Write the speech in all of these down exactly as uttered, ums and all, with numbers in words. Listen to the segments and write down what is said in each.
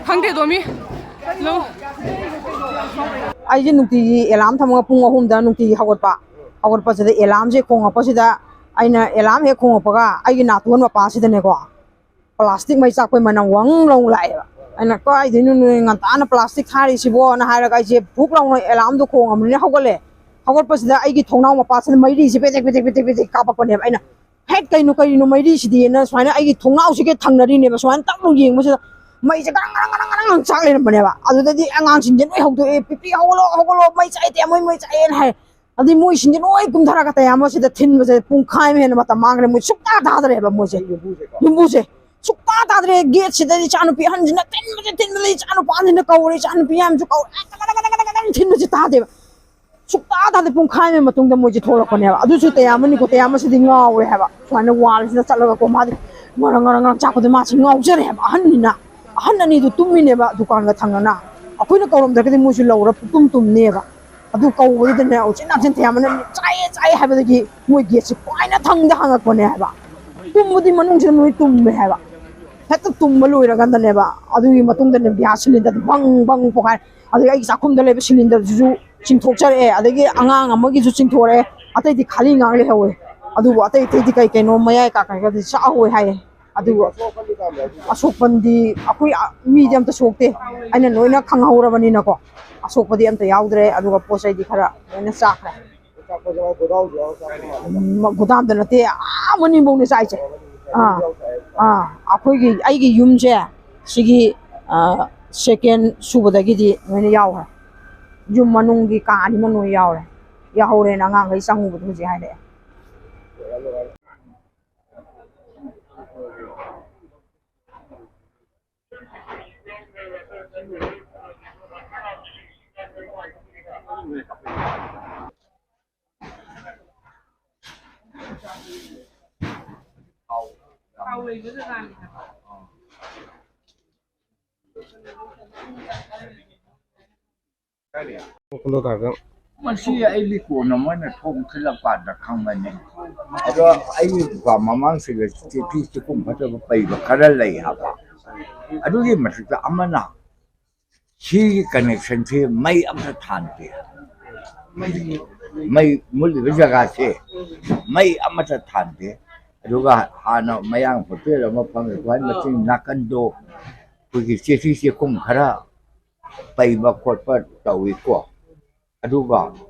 ꯈꯪꯗꯦ, ꯗꯣꯃꯤ꯫ ꯂꯧ꯫ ꯑꯩꯁꯦ ꯅꯨꯡꯇꯤꯒꯤ ꯑꯦꯂꯥꯔꯝ ꯊꯝꯃꯒ ꯄꯨꯡ ꯑꯍꯨꯝꯗ ꯅꯨꯡꯇꯤꯒꯤ ꯍꯧꯒꯠꯄ꯫ ꯍꯧꯒꯠꯄꯁꯤꯗ ꯑꯦꯂꯥꯔꯝꯁꯦ ꯈꯣꯡꯉꯛꯄꯁꯤꯗ, ꯑꯩꯅ ꯑꯦꯂꯥꯔꯝ ꯍꯦꯛ ꯈꯣꯡꯉꯛꯄꯒ ꯑꯩꯒꯤ ꯅꯥꯇꯣꯟ ꯃꯄꯥꯁꯤꯗꯅꯦꯀꯣ, ꯄ꯭ꯂꯥꯁꯇꯤꯛ ꯃꯩ ꯆꯥꯛꯄꯩ ꯃꯅꯝ ꯋꯪ ꯂꯧ ꯂꯥꯛꯑꯦꯕ꯫ ꯑꯩꯅ, "ꯀꯥꯏꯗꯩꯅꯣ ꯅꯣꯏ ꯉꯟꯇꯥꯅ ꯄ꯭ꯂꯥꯁꯇꯤꯛ ꯊꯥꯔꯤꯁꯤꯕꯣꯅ?" ꯍꯥꯏꯔꯒ ꯑꯩꯁꯦ ꯚꯨꯛ ꯂꯥꯎꯅ ꯑꯦꯂꯥꯔꯝꯗꯣ ꯈꯣꯡꯉꯕꯅꯤꯅ ꯍꯧꯒꯠꯂꯦ꯫ ꯍꯧꯒꯠꯄꯁꯤꯗ ꯑꯩꯒꯤ ꯊꯣꯡꯅꯥꯎ ꯃꯄꯥꯁꯤꯗ ꯃꯩꯔꯤꯁꯦ ꯄꯦꯗꯦꯛ ꯄꯦꯗꯦꯛ ꯄꯦꯗꯦꯛ ꯄꯦꯗꯦꯛ ꯀꯥꯞꯄꯛꯄꯅꯦꯕ꯫ ꯑꯩꯅ, "ꯍꯦꯠ, ꯀꯩꯅꯣ, ꯀꯔꯤꯅꯣ ꯃꯩꯔꯤꯁꯤꯗꯤꯅ?" ꯁꯨꯃꯥꯏꯅ ꯑꯩꯒꯤ ꯊꯣꯡꯅꯥꯎꯁꯤꯒ ꯊꯪꯅꯔꯤꯅꯦꯕ꯫ ꯁꯨꯃꯥꯏꯅ ꯇꯞꯅ ꯌꯦꯡꯕꯁꯤꯗ ꯃꯩꯁꯦ ꯒꯔꯪ ꯒꯔꯪ ꯒꯔꯪ ꯒꯔꯪ ꯆꯥꯛ ꯂꯩꯔꯝꯕꯅꯦꯕ꯫ ꯑꯗꯨꯗꯗꯤ ꯑꯉꯥꯡꯁꯤꯡꯁꯦ ꯂꯣꯏ ꯍꯧꯗꯣꯛꯑꯦ, "ꯄꯤꯄꯤ, ꯍꯧꯒꯠꯂꯣ, ꯍꯧꯒꯠꯂꯣ, ꯃꯩ ꯆꯥꯛꯑꯦ, ꯃꯣꯏ ꯃꯩ ꯆꯥꯛꯑꯦꯅ" ꯍꯥꯏ꯫ ꯑꯗꯩ ꯃꯣꯏꯁꯤꯡꯁꯦ ꯂꯣꯏ ꯀꯨꯝꯊꯔꯒ ꯇꯌꯥꯝꯕꯁꯤꯗ ꯊꯤꯟꯕꯁꯦ ꯄꯨꯡꯈꯥꯏ ꯑꯃ ꯍꯦꯟꯅ ꯃꯇꯝ ꯃꯥꯡꯈ꯭ꯔꯦ꯫ ꯃꯣꯏ ꯁꯨꯛꯇꯥ ꯇꯥꯗ꯭ꯔꯦꯕ ꯃꯣꯏꯁꯦ꯫ ꯌꯨꯝꯕꯨꯁꯦ ꯁꯨꯛꯇꯥ ꯇꯥꯗ꯭ꯔꯦ꯫ ꯒꯦꯠꯁꯤꯗ ꯏꯆꯥꯅꯨꯄꯤ ꯑꯍꯟꯁꯤꯅ ꯊꯤꯟꯕꯁꯦ ꯊꯤꯟꯕꯁꯦ, ꯏꯆꯥꯅꯨꯄꯥꯁꯤꯅ ꯀꯧꯔꯦ, ꯏꯆꯥꯅꯨꯄꯤ ꯌꯥꯝꯁꯨ ꯀꯧꯔꯦ꯫ ꯊꯤꯟꯕꯁꯦ ꯇꯥꯗꯦꯕ꯫ ꯁꯨꯛꯇꯥ ꯇꯥꯗꯦ꯫ ꯄꯨꯡꯈꯥꯏ ꯑꯃꯒꯤ ꯃꯇꯨꯡꯗ ꯃꯣꯏꯁꯦ ꯊꯣꯛꯂꯛꯄꯅꯦꯕ꯫ ꯑꯗꯨꯁꯨ ꯇꯌꯥꯝꯕꯅꯤꯀꯣ, ꯇꯌꯥꯝꯕꯁꯤꯗꯤ ꯉꯥꯎꯔꯦ ꯍꯥꯏꯕ꯫ ꯁꯨꯃꯥꯏꯅ ꯋꯥꯜꯁꯤꯗ ꯆꯠꯂꯒꯀꯣ, ꯃꯥꯗꯤ ꯉꯔꯪ ꯉꯔꯪ ꯉꯔꯪ ꯆꯥꯛꯄꯗ ꯃꯥꯁꯤ ꯉꯥꯎꯖꯔꯦ ꯍꯥꯏꯕ꯫ ꯑꯍꯟꯅꯤꯅ, ꯑꯍꯟ ꯑꯅꯤꯗꯨ ꯇꯨꯝꯃꯤꯅꯦꯕ ꯗꯨꯀꯥꯟꯒ ꯊꯪꯅꯅ꯫ ꯑꯩꯈꯣꯏꯅ ꯀꯧꯔꯝꯗ꯭ꯔꯒꯗꯤ ꯃꯣꯏꯁꯨ ꯂꯧꯔ ꯄꯨꯡꯇꯨꯝ ꯇꯨꯝꯅꯦꯕ꯫ ꯑꯗꯨ ꯀꯧꯕꯗꯨꯗꯅꯦ ꯎꯆꯤꯟ ꯅꯥꯆꯤꯟ ꯇꯌꯥꯝꯕꯅ "ꯆꯥꯏꯌꯦ, ꯆꯥꯏꯌꯦ" ꯍꯥꯏꯕꯗꯒꯤ ꯃꯣꯏ ꯒꯦꯠꯁꯦ ꯀꯥꯏꯅ ꯊꯪꯗ ꯍꯥꯡꯉꯛꯄꯅꯦ ꯍꯥꯏꯕ꯫ ꯇꯨꯝꯕꯗꯤ ꯃꯅꯨꯡꯁꯤꯗ ꯂꯣꯏ ꯇꯨꯝꯃꯦ ꯍꯥꯏꯕ꯫ ꯍꯦꯛꯇ ꯇꯨꯝꯕ ꯂꯣꯏꯔꯀꯥꯟꯗꯅꯦꯕ, ꯑꯗꯨꯒꯤ ꯃꯇꯨꯡꯗꯅꯦ ꯒ꯭ꯌꯥꯁ ꯁꯤꯂꯤꯟꯗꯔꯗꯣ ꯕꯪ ꯕꯪ ꯄꯣꯈꯥꯏ꯫ ꯑꯗꯒꯤ ꯑꯩꯒꯤ ꯆꯥꯛꯈꯨꯝꯗ ꯂꯩꯕ ꯁꯤꯂꯤꯟꯗꯔꯗꯨꯁꯨ ꯆꯤꯡꯊꯣꯛꯆꯔꯛꯑꯦ, ꯑꯗꯒꯤ ꯑꯉꯥꯡ ꯑꯃꯒꯤꯁꯨ ꯆꯤꯡꯊꯣꯔꯛꯑꯦ, ꯑꯇꯩꯗꯤ ꯈꯥꯂꯤ ꯉꯥꯛ ꯂꯩꯍꯧꯋꯦ꯫ ꯑꯗꯨꯕꯨ ꯑꯇꯩ ꯑꯇꯩꯗꯤ ꯀꯩ ꯀꯩꯅꯣ ꯃꯌꯥꯏ ꯀꯥꯈꯠꯈ꯭ꯔꯗꯤ ꯆꯥꯍꯧꯋꯦ ꯍꯥꯏꯌꯦ꯫ ꯑꯗꯨꯕꯨ ꯑꯁꯣꯛꯄꯟꯗꯤ ꯑꯩꯈꯣꯏ, ꯑ, ꯃꯤꯗꯤ ꯑꯝꯇ ꯁꯣꯛꯇꯦ, ꯑꯩꯅ ꯂꯣꯏꯅ ꯈꯪꯍꯧꯔꯕꯅꯤꯅꯀꯣ꯫ ꯑꯁꯣꯛꯄꯗꯤ ꯑꯝꯇ ꯌꯥꯎꯗ꯭ꯔꯦ꯫ ꯑꯗꯨꯒ ꯄꯣꯠ ꯆꯩꯗꯤ ꯈꯔ ꯂꯣꯏꯅ ꯆꯥꯈ꯭ꯔꯦ꯫ ꯎꯝ, ꯒꯨꯗꯥꯝꯗ ꯅꯠꯇꯦ, ꯑꯥ ꯃꯅꯤꯡꯐꯧꯅꯦ ꯆꯥꯏꯁꯦ꯫ ꯑꯥ, ꯑꯥ, ꯑꯩꯈꯣꯏꯒꯤ, ꯑꯩꯒꯤ ꯌꯨꯝꯁꯦ ꯁꯤꯒꯤ, ꯑꯥ, ꯁꯦꯀꯦꯟ ꯁꯨꯕꯗꯒꯤꯗꯤ ꯂꯣꯏꯅ ꯌꯥꯎꯈ꯭ꯔꯦ꯫ ꯌꯨꯝ ꯃꯅꯨꯡꯒꯤ ꯀꯥ ꯑꯅꯤꯃꯛ ꯂꯣꯏ ꯌꯥꯎꯔꯦ꯫ ꯌꯥꯍꯧꯔꯦꯅ ꯑꯉꯥꯡꯈꯩ ꯆꯪꯉꯨꯕꯗ ꯍꯧꯖꯤꯛ ꯍꯥꯏꯔꯛꯑꯦ꯫ ꯀꯣꯟꯗꯣ ꯇꯥꯔꯒ ꯃꯁꯤ ꯑꯩꯗꯤ ꯀꯣꯟꯅ ꯃꯣꯏꯅ ꯊꯣꯡ ꯊꯤꯜꯂꯛꯄꯗ ꯈꯪꯕꯅꯤ꯫ ꯑꯗꯣ ꯑꯩꯒꯤ ꯗꯨꯀꯥꯟ ꯃꯃꯥꯡꯁꯤꯗ ꯆꯦꯊꯤ ꯆꯦꯈꯨꯝ ꯐꯠꯇꯕ ꯄꯩꯕ ꯈꯔ ꯂꯩ ꯍꯥꯏꯕ꯫ ꯑꯗꯨꯒꯤ ꯃꯊꯛꯇ ꯑꯃꯅ ꯁꯤꯒꯤ ꯀꯅꯦꯛꯁꯟꯁꯤ ꯃꯩ ꯑꯃꯇ ꯊꯥꯟꯗꯦ꯫ ꯃꯩ ꯃꯨꯠꯂꯤꯕ ꯖꯒꯥꯁꯦ ꯃꯩ ꯑꯃꯇ ꯊꯥꯟꯗꯦ꯫ ꯑꯗꯨꯒ ꯍꯥꯟꯅ ꯃꯌꯥꯡ ꯍꯣꯇꯦꯜ ꯑꯃ ꯐꯝꯃꯤ, ꯈ꯭ꯋꯥꯏ ꯃꯆꯤꯟ ꯅꯥꯀꯟꯗꯣ ꯑꯩꯈꯣꯏꯒꯤ ꯆꯦꯊꯤ ꯆꯦꯈꯨꯝ ꯈꯔ ꯄꯩꯕ ꯈꯣꯠꯄ ꯇꯧꯏꯀꯣ꯫ ꯑꯗꯨꯒ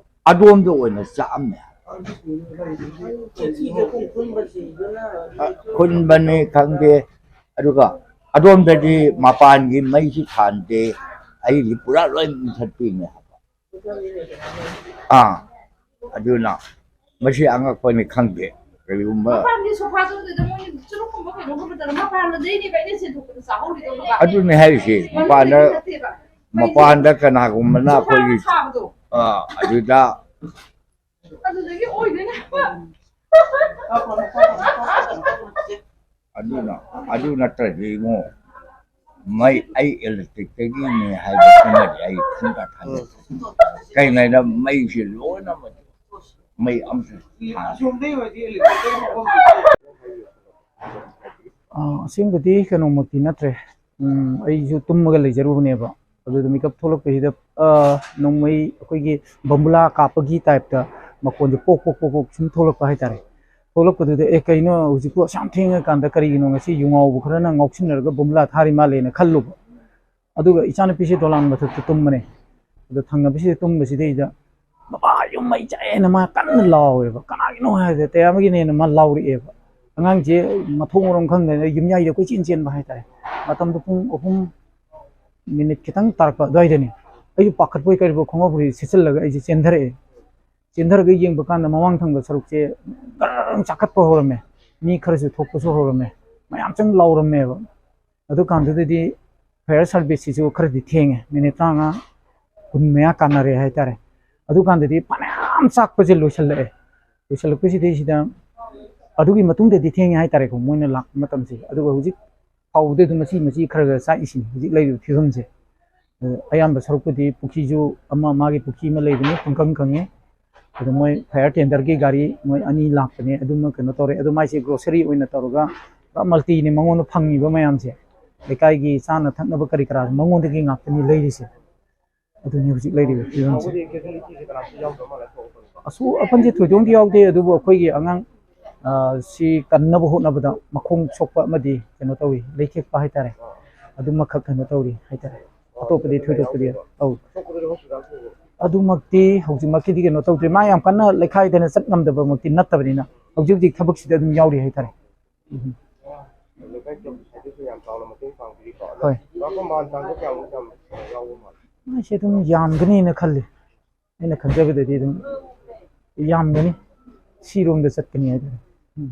ꯑꯗꯣꯝꯗ ꯑꯣꯏꯅ ꯆꯥꯛꯑꯝꯃꯦ꯫ ꯈꯨꯟꯕꯅꯤ ꯈꯪꯗꯦ꯫ ꯑꯗꯨꯒ ꯑꯗꯣꯝꯗꯗꯤ ꯃꯄꯥꯟꯒꯤ ꯃꯩꯁꯨ ꯊꯥꯟꯗꯦ꯫ ꯑꯩꯗꯤ ꯄꯨꯔꯥ ꯂꯣꯏ ꯃꯨꯊꯠꯄꯤꯅꯦ ꯍꯥꯏꯕ꯫ ꯑꯥ, ꯑꯗꯨꯅ ꯃꯁꯤ ꯑꯉꯛꯄꯅꯤ ꯈꯪꯗꯦ꯫ ꯀꯔꯤꯒꯨꯝꯕ ꯃꯄꯥꯟꯒꯤ ꯁꯣꯐꯥꯗꯨꯗ ꯃꯣꯏ ꯆꯨꯔꯨꯞꯀꯨꯝꯕ ꯀꯩꯅꯣꯒꯨꯝꯕ ꯇꯧꯔꯒ ꯃꯄꯥꯟꯗꯩꯅꯦꯕ ꯑꯩꯅ ꯁꯦꯟꯗꯣꯛꯄꯗ ꯆꯥꯍꯧꯔꯤꯗꯣ, ꯈꯪꯉꯕ? ꯑꯗꯨꯅꯦ ꯍꯥꯏꯔꯤꯁꯦ꯫ ꯃꯅꯨꯡꯗꯗꯤ ꯃꯄꯥꯟꯗ ꯅꯠꯇꯦꯕ꯫ ꯃꯄꯥꯟꯗ ꯀꯅꯥꯒꯨꯝꯕꯅ ꯁꯣꯐꯥ ꯑꯩꯈꯣꯏꯒꯤ ꯊꯥꯕꯗꯣ꯫ ꯑꯥ, ꯑꯗꯨꯗ ꯑꯗꯨꯗꯒꯤ ꯑꯣꯏꯗꯣꯏꯅꯦ ꯍꯥꯏꯕ꯫ ꯑꯗꯨꯅ, ꯑꯗꯨ ꯅꯠꯇ꯭ꯔꯗꯤ ꯏꯕꯨꯡꯉꯣ, ꯃꯩ ꯑꯩ ꯏꯂꯦꯛꯇ꯭ꯔꯤꯛꯇꯒꯤꯅꯦ ꯍꯥꯏꯕꯁꯤꯃꯗꯤ ꯑꯩ ꯈꯪꯇꯥ ꯊꯥꯖꯗꯦ꯫ ꯀꯩꯒꯤꯅꯣ ꯍꯥꯏꯗ ꯃꯩꯁꯦ ꯂꯣꯏꯅꯃꯛ ꯃꯩ ꯑꯃꯁꯨ ꯊꯥꯟꯗꯦ꯫ ꯑꯥ, ꯑꯁꯦꯡꯕꯗꯤ ꯀꯩꯅꯣꯃꯛꯇꯤ ꯅꯠꯇ꯭ꯔꯦ꯫ ꯎꯝ, ꯑꯩꯁꯨ ꯇꯨꯝꯃꯒ ꯂꯩꯖꯔꯨꯕꯅꯦꯕ꯫ ꯑꯗꯨꯗ ꯃꯤꯀꯞ ꯊꯣꯛꯂꯛꯄꯁꯤꯗ, ꯑꯥ, ꯅꯣꯡꯃꯩ ꯑꯩꯈꯣꯏꯒꯤ ꯕꯝꯕꯨꯂꯥ ꯀꯥꯞꯄꯒꯤ ꯇꯥꯏꯞꯇ ꯃꯈꯣꯟꯁꯦ ꯄꯣꯛ ꯄꯣꯛ ꯄꯣꯛ ꯄꯣꯛ ꯁꯨꯝ ꯊꯣꯛꯂꯛꯄ ꯍꯥꯏꯇꯥꯔꯦ꯫ ꯊꯣꯛꯂꯛꯄꯗꯨꯗ, "ꯑꯦ, ꯀꯩꯅꯣ ꯍꯧꯖꯤꯛꯄꯨ ꯑꯁꯨꯛ ꯌꯥꯝ ꯊꯦꯡꯉꯀꯥꯟꯗ ꯀꯔꯤꯒꯤꯅꯣ ꯉꯁꯤ ꯌꯨꯉꯥꯎꯕ ꯈꯔꯅ ꯉꯥꯎꯁꯤꯟꯅꯔꯒ ꯕꯝꯕꯨꯂꯥ ꯊꯥꯔꯤ ꯃꯥꯜꯂꯦꯅ" ꯈꯜꯂꯨꯕ꯫ ꯑꯗꯨꯒ ꯏꯆꯥꯅꯨꯄꯤꯁꯦ ꯗꯣꯂꯥꯟ ꯃꯊꯛꯇ ꯇꯨꯝꯕꯅꯦ꯫ ꯑꯗꯣ ꯊꯪꯅꯕꯁꯤꯗ ꯇꯨꯝꯕꯁꯤꯗꯩꯗ, "ꯕꯕꯥ, ꯌꯨꯝ ꯃꯩ ꯆꯥꯛꯑꯦꯅ" ꯃꯥ ꯀꯟꯅ ꯂꯥꯎꯋꯦꯕ꯫ "ꯀꯅꯥꯒꯤꯅꯣ?" ꯍꯥꯏꯕꯗ, "ꯇꯌꯥꯃꯒꯤꯅꯦꯅ" ꯃꯥ ꯂꯥꯎꯔꯛꯑꯦꯕ꯫ ꯑꯉꯥꯡꯁꯦ ꯃꯊꯣꯡ ꯃꯔꯝ ꯈꯪꯗꯅ ꯌꯨꯝꯌꯥꯏꯗ ꯀꯣꯏꯆꯦꯟ ꯆꯦꯟꯕ ꯍꯥꯏꯇꯥꯔꯦ꯫ ꯃꯇꯝꯗꯣ ꯄꯨꯡ ꯑꯍꯨꯝ ꯃꯤꯅꯤꯠ ꯈꯤꯇꯪ ꯇꯥꯔꯛꯄ ꯑꯗꯨꯋꯥꯏꯗꯅꯤ꯫ ꯑꯩꯁꯨ ꯄꯥꯈꯠꯄꯣꯏ ꯀꯔꯤꯕꯣꯏ ꯈꯣꯡꯒ꯭ꯔꯥꯎ ꯐꯨꯔꯤꯠ ꯁꯦꯠꯆꯜꯂꯒ ꯑꯩꯁꯦ ꯆꯦꯟꯊꯔꯛꯑꯦ꯫ ꯆꯦꯟꯊꯔꯒ ꯌꯦꯡꯕ ꯀꯥꯟꯗ ꯃꯃꯥꯡ ꯊꯪꯕ ꯁꯔꯨꯛꯁꯦ ꯒꯔ ꯒꯔ ꯆꯥꯈꯠꯄ ꯍꯧꯔꯝꯃꯦ꯫ ꯃꯤ ꯈꯔꯁꯨ ꯊꯣꯛꯄꯁꯨ ꯍꯧꯔꯝꯃꯦ꯫ ꯃꯌꯥꯝ ꯆꯪ ꯂꯥꯎꯔꯝꯃꯦꯕ꯫ ꯑꯗꯨꯀꯥꯟꯗꯨꯗꯗꯤ fire service ꯁꯤꯁꯨ ꯈꯔꯗꯤ ꯊꯦꯡꯉꯦ꯫ ꯃꯤꯅꯤꯠ ꯇꯔꯥꯃꯉꯥ, ꯀꯨꯟ ꯃꯌꯥ ꯀꯥꯟꯅꯔꯦ ꯍꯥꯏꯇꯥꯔꯦ꯫ ꯑꯗꯨꯀꯥꯟꯗꯗꯤ ꯐꯅꯌꯥꯝ ꯆꯥꯛꯄꯁꯦ ꯂꯣꯏꯁꯤꯜꯂꯛꯑꯦ꯫ ꯂꯣꯏꯁꯤꯜꯂꯛꯄꯁꯤꯗꯩꯁꯤꯗ ꯑꯗꯨꯒꯤ ꯃꯇꯨꯡꯗꯗꯤ ꯊꯦꯡꯉꯦ ꯍꯥꯏꯇꯥꯔꯦꯀꯣ, ꯃꯣꯏꯅ ꯂꯥꯛꯄ ꯃꯇꯝꯁꯦ꯫ ꯑꯗꯨꯒ ꯍꯧꯖꯤꯛ ꯐꯥꯎꯕꯗ ꯑꯗꯨꯝ ꯃꯆꯤ ꯃꯆꯤ ꯈꯔ ꯈꯔ ꯆꯥꯛꯏꯁꯤꯅꯤ ꯍꯧꯖꯤꯛ ꯂꯩꯔꯤꯕ ꯐꯤꯕꯝꯁꯦ꯫ ꯑ, ꯑꯌꯥꯝꯕ ꯁꯔꯨꯛꯄꯨꯗꯤ ꯄꯨꯈ꯭ꯔꯤꯁꯨ ꯑꯃ, ꯃꯥꯒꯤ ꯄꯨꯈ꯭ꯔꯤ ꯑꯃ ꯂꯩꯕꯅꯤ, ꯄꯨꯡꯀꯪ ꯀꯪꯉꯦ꯫ ꯑꯗꯨ ꯃꯣꯏ fire tenderꯒꯤ ꯒꯥꯔꯤ ꯃꯣꯏ ꯑꯅꯤ ꯂꯥꯛꯄꯅꯦ, ꯑꯗꯨꯃ ꯀꯩꯅꯣ ꯇꯧꯔꯦ꯫ ꯑꯗꯨ ꯃꯥꯏꯁꯦ grocery ꯑꯣꯏꯅ ꯇꯧꯔꯒ ꯄꯨꯔꯥ multiꯅꯦ ꯃꯉꯣꯟꯗ ꯐꯪꯉꯤꯕ ꯃꯌꯥꯝꯁꯦ꯫ ꯂꯩꯀꯥꯏꯒꯤ ꯆꯥꯅ ꯊꯛꯅꯕ ꯀꯔꯤ ꯀꯔꯥ ꯃꯉꯣꯟꯗꯒꯤ ꯉꯥꯛꯇꯅꯤ ꯂꯩꯔꯤꯁꯦ꯫ ꯑꯗꯨꯅꯤ ꯍꯧꯖꯤꯛ ꯂꯩꯔꯤꯕ ꯐꯤꯕꯝꯁꯦ꯫ ꯐꯥꯎꯕꯗꯤ casualtyꯁꯦ ꯀꯅꯥꯝꯇ ꯌꯥꯎꯗꯕ ꯃꯥꯜꯂꯦ, ꯑꯁꯣꯛ ꯑꯄꯟꯁꯦ ꯊꯣꯏꯗꯣꯛꯅꯗꯤ ꯌꯥꯎꯗꯦ, ꯑꯗꯨꯕꯨ ꯑꯩꯈꯣꯏꯒꯤ ꯑꯉꯥꯡ, ꯑ, ꯁꯤ ꯀꯟꯅꯕ ꯍꯣꯠꯅꯕꯗ ꯃꯈꯣꯡ ꯁꯣꯛꯄ ꯑꯃꯗꯤ ꯀꯩꯅꯣ ꯇꯧꯏ, ꯂꯩꯊꯦꯛꯄ ꯍꯥꯏꯇꯥꯔꯦ꯫ ꯑꯗꯨꯃꯈꯛ ꯀꯩꯅꯣ ꯇꯧꯔꯤ ꯍꯥꯏꯇꯥꯔꯦ꯫ ꯑꯇꯣꯞꯄꯗꯤ ꯊꯣꯏꯗꯣꯛꯄꯗꯤ, ꯑꯧ꯫ ꯑꯗꯨꯃꯛꯇꯤ ꯍꯧꯖꯤꯛꯃꯛꯀꯤꯗꯤ ꯀꯩꯅꯣ ꯇꯧꯗ꯭ꯔꯤ꯫ ꯃꯥ ꯌꯥꯝ ꯀꯟꯅ ꯂꯩꯈꯥꯏꯗꯅ ꯆꯠ ꯉꯝꯗꯕꯃꯛꯇꯤ ꯅꯠꯇꯕꯅꯤꯅ ꯍꯧꯖꯤꯛ ꯍꯧꯖꯤꯛ ꯊꯕꯛꯁꯤꯗ ꯑꯗꯨꯝ ꯌꯥꯎꯔꯤ ꯍꯥꯏꯇꯥꯔꯦ꯫ ꯎꯝ꯫ ꯂꯩꯀꯥꯏ ꯀꯝꯃꯤꯇꯤꯁꯤꯡꯅꯁꯨ ꯌꯥꯝ ꯆꯥꯎꯅ ꯃꯇꯦꯡ ꯄꯥꯡꯕꯤꯔꯤꯀꯣ꯫ ꯑꯗꯣ ꯍꯣꯏ꯫ ꯃꯥꯟ ꯆꯥꯡꯗ ꯀꯌꯥꯃꯨꯛ ꯌꯥꯝ ꯌꯥꯎꯕ ꯃꯥꯜꯂꯤ? ꯃꯥꯁꯦ ꯑꯗꯨꯝ ꯌꯥꯝꯒꯅꯤꯅ ꯈꯜꯂꯤ꯫ ꯑꯩꯅ ꯈꯟꯖꯕꯗꯗꯤ ꯑꯗꯨꯝ ꯌꯥꯝꯒꯅꯤ꯫ ꯁꯤꯔꯣꯝꯗ ꯆꯠꯀꯅꯤ ꯍꯥꯏꯇꯥꯔꯦ꯫ ꯎꯝ꯫